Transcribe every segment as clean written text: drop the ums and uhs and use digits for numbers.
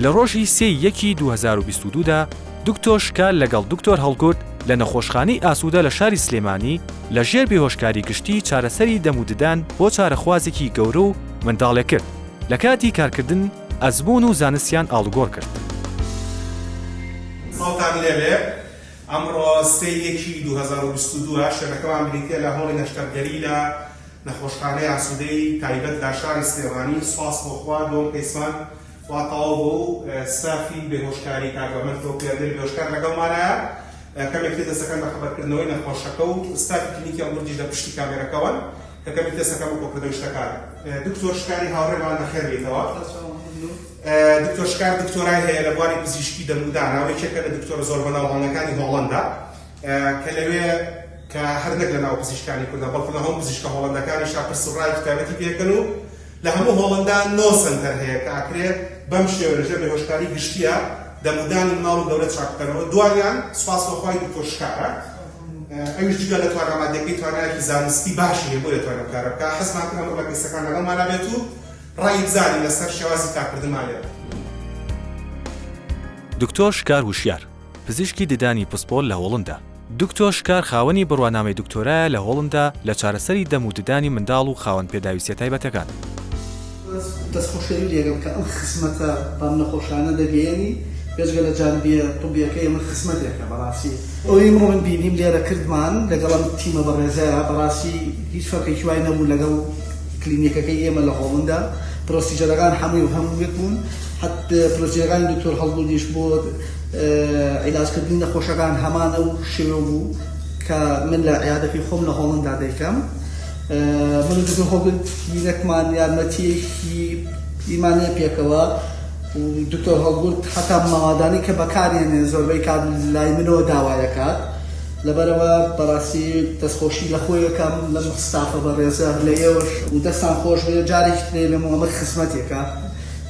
لە ڕۆژی سێ ی یەکی 2022 دا دکتۆر شکار لەگەڵ دکتۆر هەڵگورد لە نەخۆشخانەی ئاسوودە لە شاری سلێمانی لە ژێر بێهۆشکاری گشتی چارەسەری دەم و ددان بۆ چارەخوازێکی گەورە و منداڵێک کرد لە کاتی کارکردن ئەزموون و زانستیان ئاڵوگۆڕ کرد. سڵاوتان لێبێ ئەمڕۆ سێ یەکی 2022 ە شوێنەکەمان بریتیە لە هۆڵی نەشتەرگەری لە نەخۆشخانەی ئاسوودەی تایبەت لە شاری سلێمانی سوپاس بۆ خوا دووەم کەیسمان وا تەواو بوو و ستافی بێهۆشکاری کاک بەهمەن تۆپیاندێری بێهۆشکار لەگەڵمانایە کەمێک تر دەستەکەن بە خەبەرکردنەوەی نەخۆشەکە و ستافی کلینیکی ئەڵگوردیش لە پشتی کامێرەکەوەن کە کەمێک دەستەکەن بە کۆکردنەوەی شتەکان. دکتۆر شکاری هاوڕێمان بەخێر بێیتەوە. دکتۆر شکار دکتۆرای هەیە لە بواری پزیشکی دەمودانا و یەکێکە لە دکتۆرە زۆر بەناوبانگەکانی هۆڵەندا کە لەوێ کە هەر نەک لە ناو پزیشکانی کوردە بەڵکو لە هەموو پزیشکە هۆڵەندەکانیشا پرس و ڕایەکی تایبەتی پێکەن و لە هەموو هۆڵەندا نۆ سەنتەر هەیە کە ئەکرێ بەم شێوە لەژێر بێهۆشکاری گشتییە دەمودانی مناڵ و گەورە چاک بکەنەوە دوانیان سوپاس بۆ خوای دکتۆر شکارە ئەویش جگە لە توانا مادیەکەی توانایەکی زانستی باشی هەیە بۆیە توانی ئەم کارە بکا حەزمان کرد ئەمڕۆ لە کەیسەکان لەگەڵمانا بێت و ڕای بزانین لەسەر شێوازی کارکردنمان لێرە. دکتۆر شکار وشیار، پزیشکی ددانی پسپۆر لە هۆڵندا. دکتۆر شکار خاوەنی بڕوانامەی دکتۆرایە لە هۆڵندا لە چارەسەری دەم و ددانی منداڵ و خاوەن پێداویستیە تایبەتەکان. دەستخۆشیی لێکەم کە ئەم خزمەتە بەم نەخۆشانە دەگەیەنی، بێجگە لە جانبیە طبیەکەی ئەمە خزمەتێکە بەڕاستی. ئەوەی ئەمڕۆ من بینیم لێرە کردمان لەگەڵ ئەم تیمە بەڕێزەیا بەڕاستی هیچ فەرقێکی وای نەبوو لەگەڵ کلینیکەکەی ئێمە لە هۆڵندا، procedure ەکان هەمووی هەموو یەک بوون، حەت procedure ەکانی دکتۆر هەڵگوردیش بۆ عیلاجکردنی نەخۆشەکان هەمان ئەو شێوە بوو کە من لە عیادەکەی خۆم لە هۆڵندا دەیکەم. من و دکتۆر هۆگر هینەکمان یارمەتیەکی ئیمانەیە پێکەوە و دکتۆر هەڵگورد حتا مەوادانی کە بەکارێنێ زۆربەی کات لای منەوە داوایەکات لەبەرەوە بەڕاستی دەستخۆشی لە خۆیەکەم لەم ستافە بەڕێزە لە ئێوەش و دەستان خۆش بێ جارێکی ترێ لەم ئەمە خزمەتێکە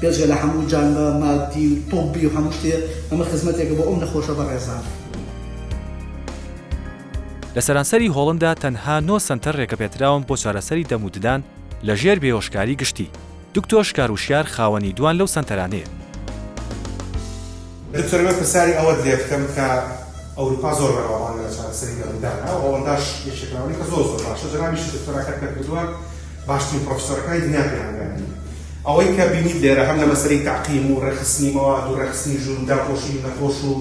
بێجگە لە هەموو جانبە مادی و طبی و هەموو شتێ ئەمە خزمەتێکە بۆ ئەم نەخۆشە بەڕێزان. لە سەرانسەری هۆڵندا تەنها نۆ سەنتەر رێگەپێدراون بۆ چارەسەری دەم و ددان لە ژێر بێهۆشکاری گشتی، دکتۆر شکار وشیار خاوەنی دوان لەو سەنتەرانەیە. دکتۆر من پرسیاری ئەوەت لێ بکەم کە ئەوروپا زۆر بەناوبانگە لە چارەسەری دەم و ددانا و هۆڵنداش یەکێکە لەوانەی کە زۆر زۆر باشە جەنابیشت دکتۆراکەت کە کردووە باشترین پرۆفیسۆرەکانی دنیا پێیان گەیاندی ئەوەی کە بینیت لێرە هەم لە مەسەلەی تەعقیم و ڕێکخستنی مەواد و ڕێکخستنی ژوور و داپۆشینی نەخۆش و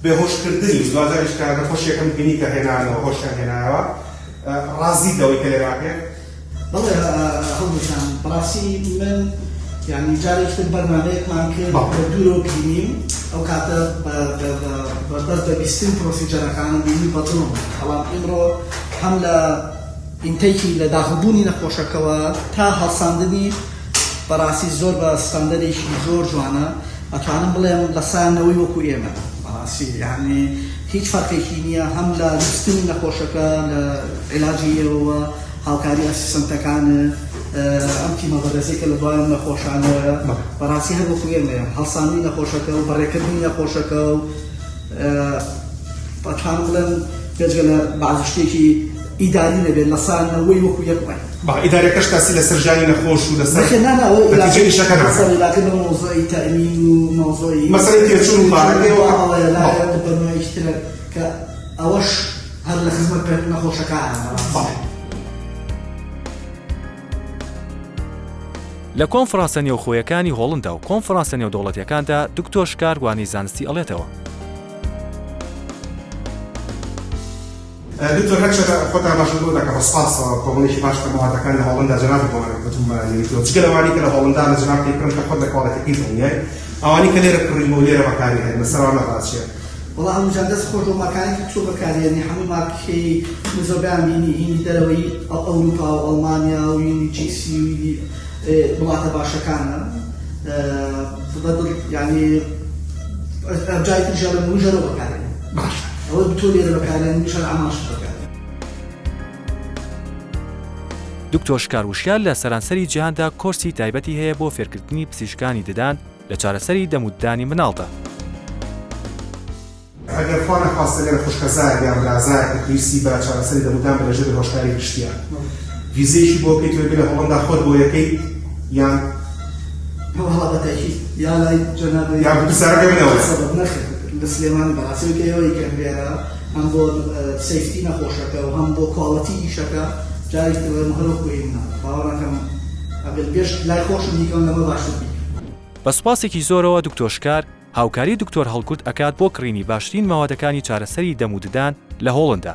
بێهۆشکردنی دواجاریش کە نەخۆشیەکەم بینی کە هێنانەوە هۆشیان هێنایەوە ڕازیت لەوەی کە لێرە ئەکرێت؟ بەڵێ هەڵگورد بەڕاستی من یانی جارێکی تر بەرنامەیەکمان کرد بە دوورەوە بینیم ئەو کاتە بەس بە بیستن procedure ەکانم بینی بە دڵم بەڵام ئیمڕۆ هەم لە intake ی لە داخڵبوونی نەخۆشەکەوە تا هەڵساندنی بەڕاستی زۆر بە ستاندەرێکی زۆر جوانە ئەتوانم بڵێم لە سا نەوەی وەکو ئێمە بەڕاستی یانی هیچ فەرقێکی نییە هەم لە نوستنی نەخۆشەکە لە عیلاجی ئێوەوە هاوکاری assistant ەکان ئەم تیمە بەڕێزەی کە لە دوای ئەم نەخۆشانەوەیە بەڕاستی هەر وەکو ئێمەیە هەڵساندنی نەخۆشەکە و بەڕێکردنی نەخۆشەکە و ئەتوانم بڵێم بێجگە لە بەعزی شتێکی ئیداری نەبێت لە سا نەوەی وەکو یەک وایە. بەڵێ ئیدارەکەش تاسی لەسەر ژیانی نەخۆش و لەسەر نەخێر نا نا ئەوە نەتیجەی ئیشەکە ناکات. لەسەر عیلاقەی بە مەوزوعی تەئمین و مەوزوعی مەسەلەی تێچوون و پارەکەی ئەوە بەڵێ لا بەنوعێکی ترە کە ئەوەش هەر لە خزمەت نەخۆشەکانە بەڕاستی. بەڵێ. لە کۆنفرانسە نێوخۆیەکانی هۆڵندا و کۆنفرانسە نێودەوڵەتیەکاندا دکتۆر شکار وانەی زانستی ئەڵێتەوە. دکتۆر هەرچەندە خۆت ئاماژەت بۆ دا کە بە سوپاسەوە کۆمەڵێکی باش لە مەوادەکان لە هۆڵندا جەنابت بۆمان وتومانە نێریتەوە جگە لەوانەی کە لە هۆڵندا لە جەنابت دەیکڕن کە خۆت لە quality ەکەی دڵنیای ئەوانەی کە لێرە کڕیومە و لێرە بەکاری هێنمە سەروان نەڕاچیە. وەڵا هەموو جان دەست خۆش بۆ مارکانەی کە تۆ بەکاریێنی هەموو مارکەی من زۆربەیان بینی هینی دەرەوەی ئەوروپا و ئەڵمانیا و هینی GC و هینی وڵاتە باشەکانە بەدڵ یعنی جای تریش ئەڵێم منیش هەر ئەو بەکارێنم باشە ئەوە تۆ لێرە بەکارێنی منیش هەر هەمان شت بەکارێنم. دکتۆر شکار وشیار لە سەرانسەری جیهاندا کۆرسی تایبەتی هەیە بۆ فێرکردنی پزیشکانی ددان لە چارەسەری دەم و ددانی مناڵدا. ئەگەر خوا نەخواستە لێرە خوشکەزایەک یان برازایەک کە پێویستی بە چارەسەری دەمودان بە لەژێر بێهۆشکاری گشتیە ڤیزەیەکی بۆ بکەیت و بێ لە هۆڵەندا خۆت بۆ یەکەیت یان؟ وەڵا بە تەئکید یا لای جەنابی یا پرسیارەکەی من ئەوەیە. سەبەب نەخێر لە سلێمانی بەڕاستی ئەوەی کە ئێوە ئەیکەن لێرە هەم بۆ safety نەخۆشەکە و هەم بۆ quality ئیشەکە جارێکی تر ئەڵێم هەر وەکو هی منە باوەڕناکەم ئەگەر بێش لای خۆشم بیکەم لەمە باشتر بیکەم. بە سوپاسێکی زۆرەوە دکتۆر شکار هاوکاری دکتۆر هەڵگورد ئەکات بۆ کڕینی باشترین مەوادەکانی چارەسەری دەم و ددان لە هۆڵندا،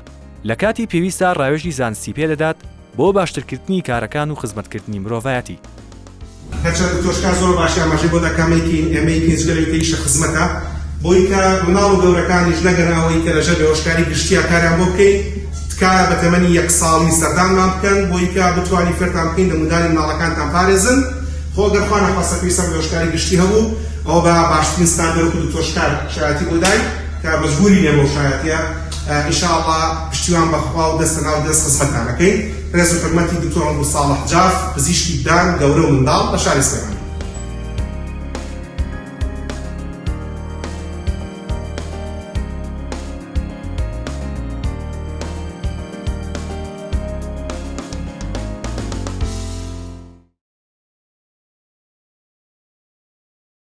لە کاتی پێویستدا ڕاوێژی زانستی پێ دەدات بۆ باشترکردنی کارەکان و خزمەتکردنی مرۆڤایەتی. هەرچەند دکتۆر شکار زۆر باشی ئاماژەی بۆ دا کە ئەمەیکەین ئێمەیکەین جگە لەوەی کە ئیشە خزمەتە بۆی کە مناڵ و گەورەکانیش نەگەنە ئەوەی کە لەژێر بێهۆشکاری گشتیا کاریان بۆ بکەین تکایە بە تەمەنی یەک ساڵی سەردانمان بکەن بۆی کە بتوانین فێرتان بکەین دەمودانی مناڵەکانتان پارێزن خۆ گەر خوا نەخواستە پێویستان بە بێهۆشکاری گشتی هەبوو ئەوە بە باشترین ستاندەر وەکو دکتۆر شکار شایەتی بۆ داین کە مەجبورین ئێمە بەو شایەتیە ان شاء اللە پشتیوان بەخوا و دەست لەناو دەست خزمەتتان ئەکەین. ڕێز و حورمەتی دکتۆر عەبدول ساڵح جاف پزیشکی ددان گەورە و منداڵ لە شاری سلێمانی.